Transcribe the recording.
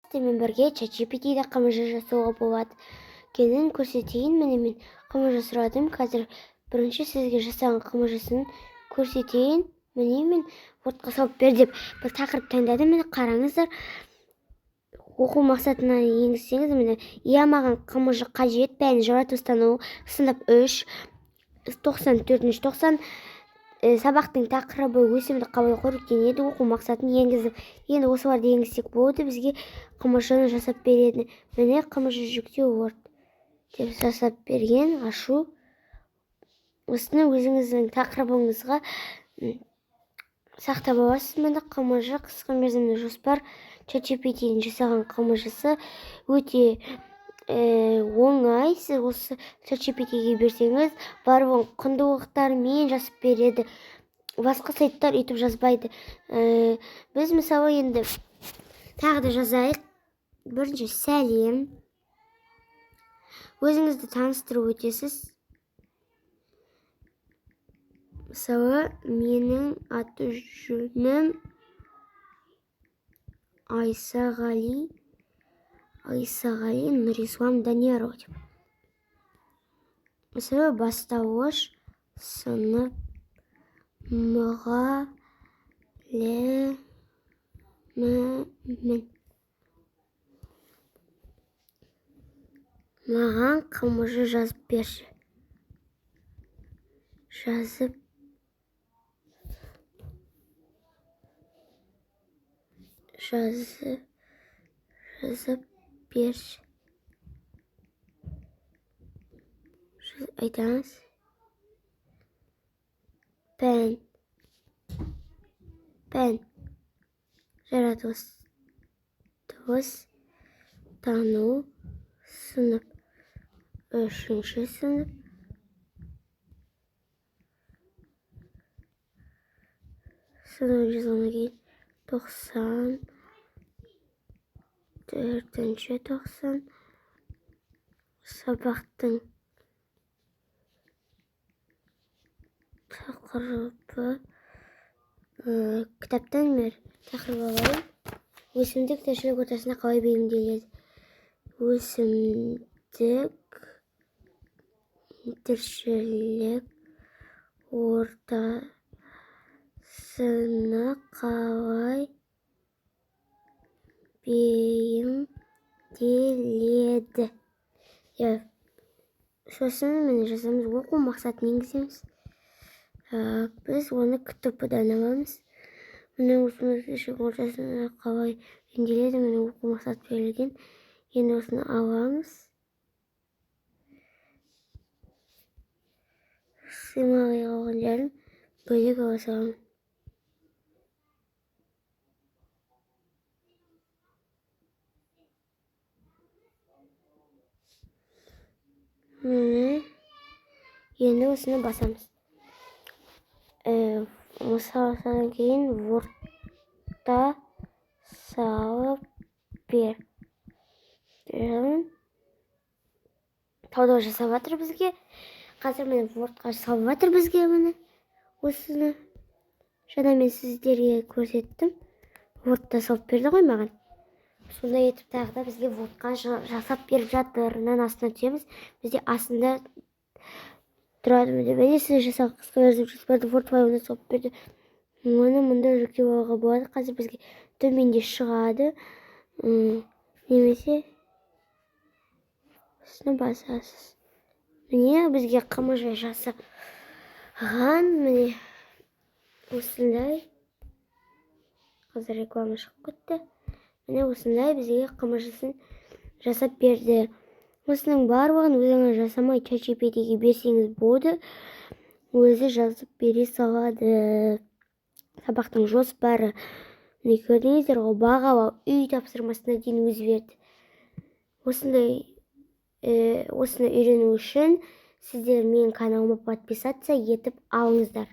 Сіздермен бірге ChatGPT-де ҚМЖ жасауға болады екенін көрсетейін. Міне, мен ҚМЖ сұрадым. Қазір бірінші сізге жасаған ҚМЖ-сын көрсетейін. Міне, мен Word-қа салып бер деп бір тақырып таңдадым. Міне, қараңыздар. Оқу мақсатына енгізсеңіз, міне, иә, маған ҚМЖ қажет, пән жаратылыстану, сынып 3, 94-90, сабақтың тақырыбы өсімдік қалай қоректенеді, оқу мақсатын енгізіп, енді осыларды енгізсек болды, бізге ҚМЖ-ны жасап береді. Міне, ҚМЖ жүктеу Word деп жасап берген, ашу. Осыны өзіңіздің тақырыбыңызға сақтап аласыз. Міне, ҚМЖ қысқа мерзімді жоспар, ChatGPT-дің жасаған ҚМЖ-сы өте оңай. Сіз осы ChatGPT-ге берсеңіз, барлығын құндылықтармен жазып береді. Басқа сайттар өйтіп жазбайды. Біз мысалы енді тағы да жазайық. Бірінші сәлем. Өзіңізді таныстырып өтесіз. Мысалы, менің аты жөнім Айсағали Нұрислам Данияров деп. Мысалы, бастауыш сынып мұғалімімін. Маған ҚМЖ жазып берші. Жазып жазып жазып берші. Айтамыз. Пән жаратылыс тану, сынып 3-ші сынып, сынып жазғаннан кейін 94-90, сабақтың тақырыбы, кітаптан бер тақырып алайын. Өсімдік тіршілік ортасына қалай бейімделеді? Өсімдік тіршілік ортасына қалай бейімделеді? Сосын міне жазамыз, оқу мақсатын енгіземіз. Біз оны КТП-дан аламыз. Міне, өсімдік тіршілік ортасына қалай бейімделеді? Міне, оқу мақсаты берілген. Енді осыны аламыз. Сыймай қалған жерін бөлек ала саламын. Міне, енді осыны басамыз. Мысалы, содан кейін Word-та салып бер. Талдау жасап жатыр бізге. Қазір міне Word-қа салып жатыр бізге, міне. Осыны жаңа мен сіздерге көрсеттім. Word-та салып берді ғой маған. Сондай етіп тағы да бізге Word-қа жасап беріп жатыр. Мынаның астына түсеміз. Бізде астында тұрады. Міне, міне сіз жасаған қысқа мерзімді жоспарды Word файлына салып берді. Оны мұнда жүктеп алуға болады. Қазір бізге төменде шығады. Немесе осыны басасыз. Міне, бізге ҚМЖ жасаған. Міне, осындай. Қазір реклама шығып кетті. Міне, осындай бізге ҚМЖ-сын жасап берді. Осының барлығын өзіңіз жасамай ChatGPT-ге берсеңіз болды. Өзі жазып бере салады. Сабақтың жоспары. Міне, көрдіңіздер ғой, бағалау үй тапсырмасына дейін өзі берді. Осыны үйрену үшін сіздер менің каналыма подписаться етіп алыңыздар.